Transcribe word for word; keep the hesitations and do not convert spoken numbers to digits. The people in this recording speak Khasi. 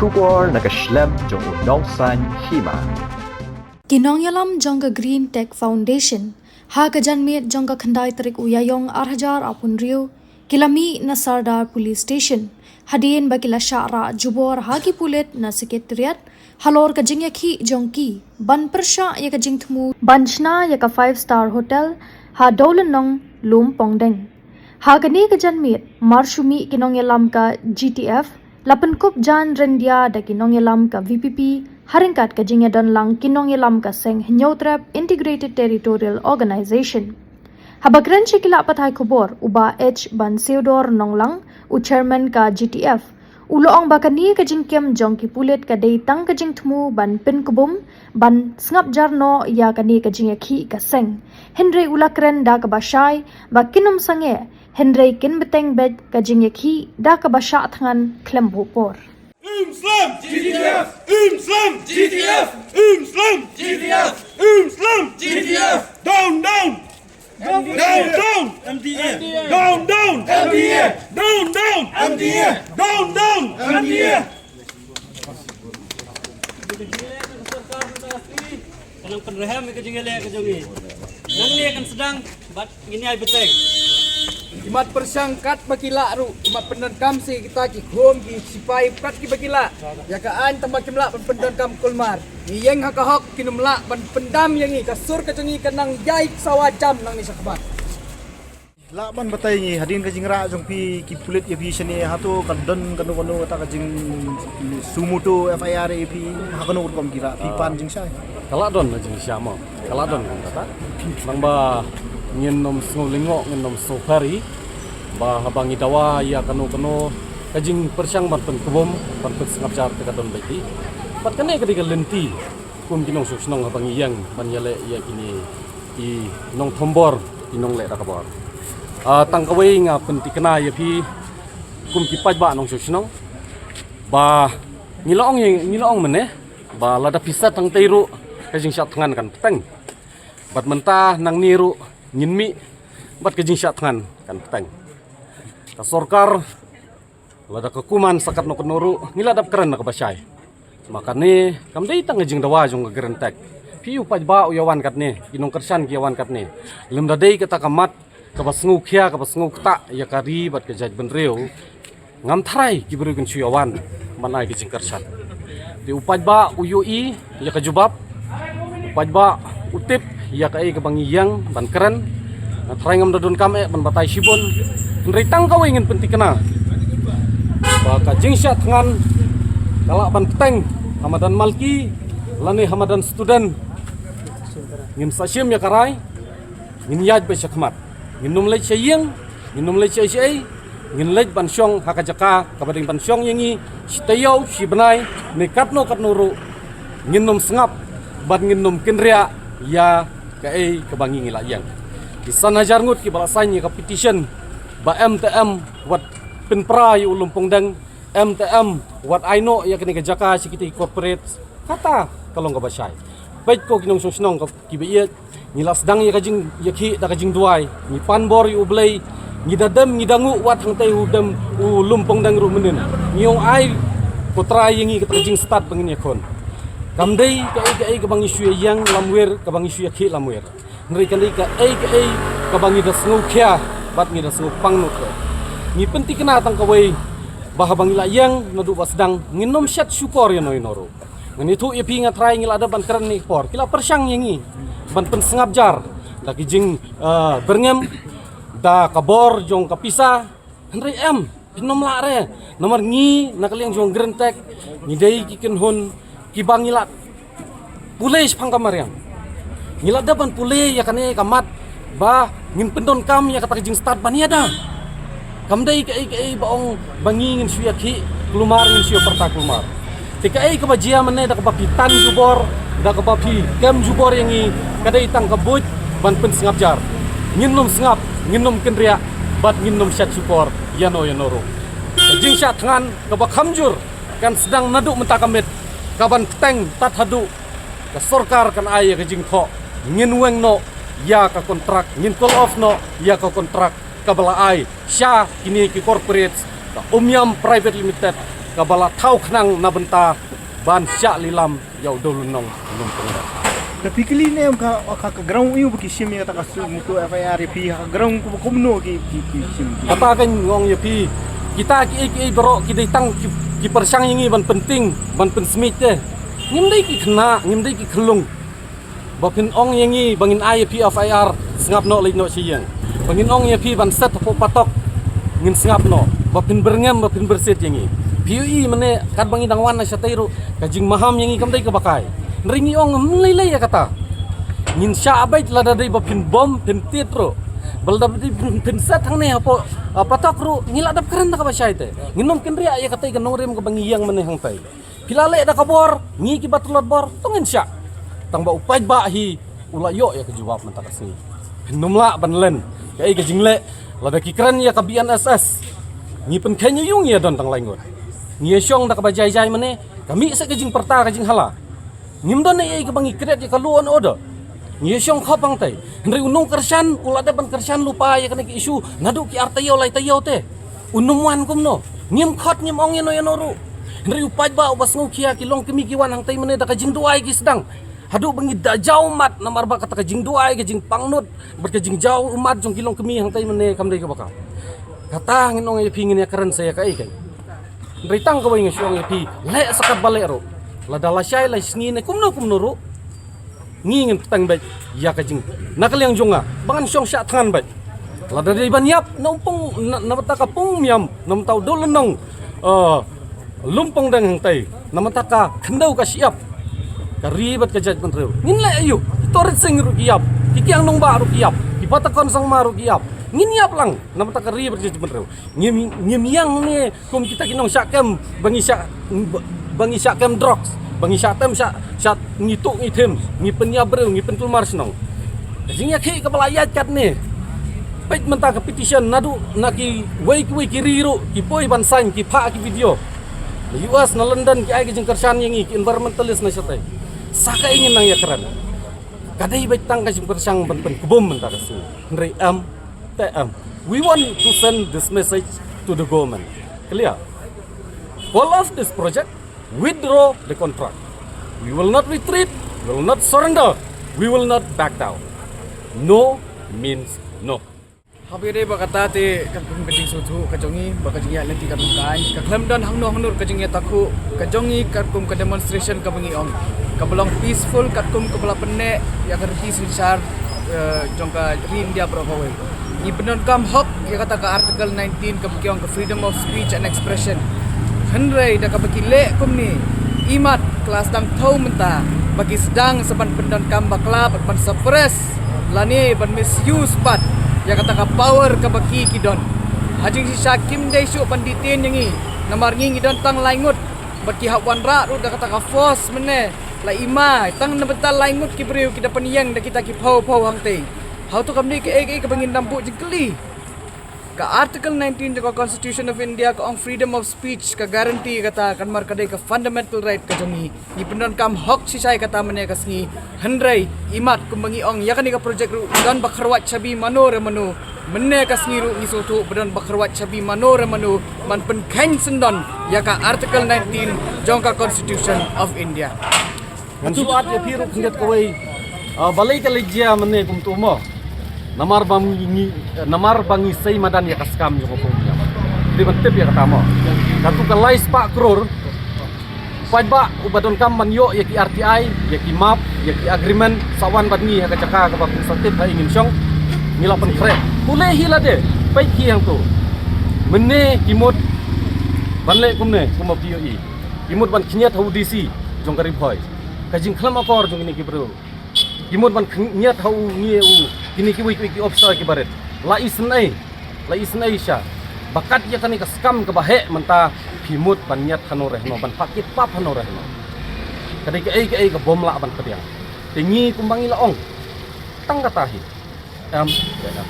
Khubor na ka shlem jong u Nongsaiñ Hima. Ki nongïalam jong ka Green Tech Foundation ha ka janmiet jong ka khyndai tarik u Ïaïong ar hajar arphew hynriew ki la mih na Sardar Police Station hadien ba ki la shah rah jubor ha ki pulit na Secretariat halor ka jingïakhih jong ki ban pyrshah ïa ka jingthmu ban shna ïa ka five star hotel ha Dawlynnong, Lumpongdeng. Ha kane ka janmiet, mar shu mih ki nongïalam ka G T F, la pynkup jan ryndia da ki nongïalam ka V P P ha ryngkat ka jingïadon lang ki nongïalam ka seng Hynñiewtrep Integrated Territorial Organization. Haba kren sha ki lad pathai khubor, u Bah H Bansiewdor Nonglang, u chairman ka G T F, u la ong ba kane ka jingkem jong ki pulit ka dei tang ka jingthmu ban pynkubum ban sngap jar noh ïa kane ka jingïakhih ka seng. Hynrei u la kren da kaba shai ba kin ym sangeh, hynrei kin bteng beit ka jingïakhih da kaba shah thngan khlem buh por. Im slem! G T F! Im slem! G T F! Im slem! G T F! Im slem! G T F! Down, down! Down, down! M D A! Down, down! M D A! Down, down! M D A! Down, down! M D A! Ka nang pynrhem ïa ka jingïaleh ka jong ngi. Nangne kan sdang bad ngin ïai bteng. Ki mat pyrshang katba ki lah ruh, ki mat pyndonkam sa kita ki khun ki sipai kat kiba ki lah ïa ka aiñ tangba kim lah ban pyndonkam kulmar. Ngi ïeng ha ka hok, kin ym lah ban pyndam ïa ngi, ka sur ka jong ngi ka nang ïai sawa jam nangne shakhmat. Lah ban batai ngi hadien ka jingrah jong phi ki pulit ïa phi shane, hato ka don kano kano kata ka jing suo motu F I R ïa phi, ha kano rukom ki rah phi pan jingshai? Ka lah don na jingshai mo. Ka lah don kata. Nangba ngin ym sngew lyngngoh, ngin ym sngew phari ba haba ngi dawa ïa kano kano ka jingpyrshang ban pynkubum, ban pynsngap jar te ka don beit hi. Bad kane ka dei ka lynti kum ki nongshong shnong haba ngi ïeng ban ïaleh ïa kine ki nongthombor, ki nongleh da ka bor. Ah, tang kawei nga pyntikna ïa phi kum ki paidbah nongshong shnong ba ngi la ong ïa, ngi la ong mynne ba lada phi set hangtei ruh ka jingshah thngan kan bteng. Bad mynta nangne ruh ngin mih bad ka jingshah thngan kan bteng. Ka sorkar lada ka kuman sa katno katno ruh ngi la dep kren na kaba shai. Ma kane kam dei tang ka jingdawa jong ka Green Tech. Phi u paidbah u ïawan katne, ki nongkyrshan ki ïawan katne. Lymda dei kata ka mat kaba sngewkhia, kaba sngewkta ïa ka ri bad ka jaitbynriew, ngam tharai ki briew kin shu ïawan ban ai ka jingkyrshan. Te u paidbah u ïohi ïa ka jubab. U paidbah u tip ïa kaei kaba ngi ïeng ban kren. Nga tharai ngam da donkam eh ban batai shibun. Hynrei tang kawei ngin pyntikna ba ka jingshah thngan ka lah ban bteng ha madan malki lane ha madan student. Ngin sa shim ïa ka rai, ngin ïaid beit shakhmat. Ngin ym leit sha ïing, ngin ym leit sha ei sha ei, ngin leit ban shong ha ka jaka kaba dei ban shong ïa ngi, shi taïew, shi bnai, ne katno katno ruh, ngin ym sngap bad ngin ym kynriah ïa kaei kaba ngi ngi la ïeng. Ki san hajar ngut kiba la sign ïa ka petition ba em te em wat pynpra ïa u Lumpongdeng, em te em wat ai noh ïa kane ka jaka sha kita ki corporate. Kata ka long kaba shai. Peit ko ki nongshong shnong kiba ïeit, ngi la sdang ïa ka jingïakhih da ka jingduwai, ngi pan bor ïa U Blei, ngi da dem, ngi da nguh wat hangtei u dem u Lumpongdeng ruh mynnin. Ngi ong ai ko Trai ïa ngi kata ka jingstad ba ngin ïakhun. Kam dei kaei kaei kaba ngi shu ïeng lamwir, kaba ngi shu ïakhih lamwir. Hynrei ka dei kaei kaei kaba ngi da sngewkhia bad ngi da sngewpang nud. Ngi pyntikna tang kawei ba haba ngi la ïeng naduh ba sdang ngin ym shet shukor ïano ïano ruh. Ngan ïathuh ïa phi, nga tharai ngi la dep ban kren ne por, ki la pyrshang ïa ngi ban pynsngap jar da ki jing, eh, byrngem, da ka bor jong ka pisa. Hynrei em, phin ym lah re. Namar ngi na ka liang jong Green Tech ngi dei ki kynhun kiba ngi la pule shaphang ka mariang. Ngi la dep ban pule ïa kane ka mat ba ngin pyndonkam ïa kata ka jingstad ban ïada. Kam dei kaei kaei ba ong ba ngi ngin shu ïakhih kulmar, ngin shu ïa pyrta kulmar. Te kaei kaba jia mynne da kaba phi tan jubor, da kaba phi kem jubor ïa ngi, ka dei tang ka buit ban pynsngap jar. Ngin ym sngap, ngin ym kynriah bad ngin ym shet shukor ïano ïano ruh. Ka jingshah thngan kaba kham jur kan sdang naduh mynta ka miet, kaban bteng tad haduh ka sorkar kan ai ïa ka jingthoh. Ngin weng noh ïa ka kontrak, ngin call off noh ïa ka kontrak kaba la ai sha kine ki corporates, ka Umiam Private Limited kaba la thaw khnang na bynta ban shah lilam ïa u dewlynnong Lumpong Deng. Te phi kylli ne em ka, ka, ka ground ïa ba ki shim ïa kata ka suit mutu F I R ïa phi ha ka ground kumno ki, ki, ki shim ki. Kata kan nga ong ïa phi, kita kiei kiei baroh ki dei tang ki, ki pyrshang ïa ngi ban pynting, ban pynsmit te. Ngim dei ki khynnah, ngim dei ki khyllung. Ba phin ong ïa ngi ba ngin ai ïa phi F I R, sngap noh, leit noh sha ïing. Ba ngin ong ïa phi ban set hapoh patok, ngin sngap noh. Ba phin byrngem, ba phin byrsit ïa ngi. Phi ïohi mynne katba ngi dang wan na shatei ruh, ka jingmaham ïa ngi kam dei kaba kai. Hynrei ngi ong ym lei lei ïa kata. Ngin shah beit, lada dei ba phin bom, phin tied ruh. Ba lada dei phin, phin set hangne hapoh, ah, patok ruh, ngi la dep kren da kaba shai te. Ngin ym kynriah ïa katei ka nongrim kaba ngi ïeng mynne hangtei. Phi la leh da ka bor, ngi kiba tlot bor, to ngin shah. Tang ba u paidbah hi u la ïoh ïa ka jubab mynta ka sngi. Phin ym lah ban len kaei ka jingleh, lada ki kren ïa ka B N S S. Ngi pynkheiñ ïa u, ngi ïa don tang lai ngut. Ngi ïa shong da kaba jai jai mynne, ka mih seh ka jingpyrta ka jinghala. Ngim don ei ei kaba ngi kret ïa ka law and order. Ngi ïa shong khop hangtei. Hynrei u nongkyrshan u la dep ban kyrshan lypa ïa kane ka issue naduh ki ar taïew lai taïew te. Un ym wan kumno? Ngim khot, ngim ong ïano ïano ruh. Hynrei u paidbah uba sngewkhia, ki longkmie ki wan hangtei mynne da ka jingduwai ki sdang. Haduh ba ngi da jaw ummat namar ba kata ka jingduwai, ka jingpangnud bad ka jingjaw ummat jong ki longkmie hangtei mynne kam dei kaba kam. Kata ngin ong ïa phi, ngin ïa kren sa ïa kaei kaei. Hynrei tang kawei nga shu ong ïa phi, leh sa katba leh ruh. Lada lashai lashisngi ne kumno kumno ruh, ngi ngin pteng beit ïa ka jing, na ka liang jong nga ba ngan shong shah thngan beit. Lada dei ban ïap na u pung, na, na bynta ka pung miam, na bynta u dewlynnong, eh, Lumpong Deng hangtei, na bynta ka khyndew ka shyiap ka ri bad ka jaitbynriew, ngin leh aïu? Ki Torit Sing ruh ki ïap, ki Kiang Nangbah ruh ki ïap, ki Batakon Sangma ruh ki ïap. Ngin ïap lang na bynta ka ri bad ka jaitbynriew. Ngim, ngim ïeng ne kum kita ki nongshah kem ba ngi shah, ba ngi shah kem drugs, ba ngi shah tem, shah, shah ngi tuh ngi them, ngi pynïap briew, ngi pynkulmar shnong. Ka jingïakhih kaba la ïaid katne. Peit mynta ka petition naduh na kiwei kiwei ki ri ruh ki poi ban sign, ki phah ki video. Na U S, na London ki ai ka jingkyrshan ïa ngi ki environmentalist na shatei. Sa kaei ngin nang ïakren? Ka dei beit tang ka jingpyrshang ban pynkbum mynta ka sngi. Hynrei em, te em. We want to send this message to the government. Clear? Call off this project, withdraw the contract. We will not retreat, we will not surrender, we will not back down. No means no. Haba ïadei bad kata te, katkum ka jingsngewthuh ka jong ngi, ba ka jingïaid lynti katkum ka aiñ, ka khlem don hangno hangno ka jingïatakhuh ka jong ngi katkum ka demonstration kaba ngi ong, kaba long peaceful katkum kaba la pynneh ïa ka riti synshar, eh, jong ka ri India baroh kawei. Ngi pyndonkam hok ïa kata ka Article nineteen kaba ki ong ka freedom of speech and expression. Hynrei da kaba ki leh kumne, imat ka la sdang thew mynta ba ki sdang sa ban pyndonkam bakla bad ban suppress lane ban misuse pat ïa kata ka power kaba ki, ki don. Ha jingshisha kim dei shuh ban detain ïa ngi, namar ngi ngi don tang lai ngut bad ki hap wanrah ruh da kata ka force mynne. La i mai tang na bynta lai ngut ki briew ki da pynïeng da kita ki phew phew hangtei. Hato kam dei kaei kaei kaba ngin dang buh jingkylli? Ka Article nineteen jong ka Constitution of India ka ong freedom of speech, ka guarantee kata, kan mar ka dei ka fundamental right ka jong ngi. Ngi pyndonkam hok shisha ïa kata mynne ka sngi. Hynrei imat kumba ngi ong, ïa kane ka project ruh don ba kyrwat shabi mano re mano. Mynne ka sngi ruh ngi sngewthuh ba don ba kyrwat shabi mano re mano ban pynkheiñ syndon ïa ka Article nineteen jong ka Constitution of India. Ngan shu add ïa phi ruh khyndiat kawei. Ah, balei ka leit jia mynne kumto mo? Namar ba ngi, ngi, namar ba ngi sei madan ïa ka scam jong ka pung ïa. Dei ban tip ïa kata mo. Katu ka lai spah klur. Paidbah uba donkam ban ïoh ïa ki R T I, ïa ki map, ïa ki agreement, sa wan bad ngi ha ka jaka kaba phin sa tip ha i ngin shong. Ngi la pynkhreh. Pule hi lade, peit hi hangto. Mynne ki mut ban leh kumne, kumba phi ïohi. Ki mut ban khyndiat ha u D C jong ka Ri Bhoi. Ka jingkhlem akor jong kine ki briew. Ki mut ban khyndiat ha u ngi u kine kiwei kiwei ki officer kiba rit. La isynei. La isynei sha. Ba kat ïa kane ka scam kaba heh mynta phi mut ban ñiat hano re hano, ban phah kit pap hano re hano. Ka dei kaei kaei ka bym lah ban pdiang. Te ngi kumba ngi la ong. Tang kata hi. Em, em.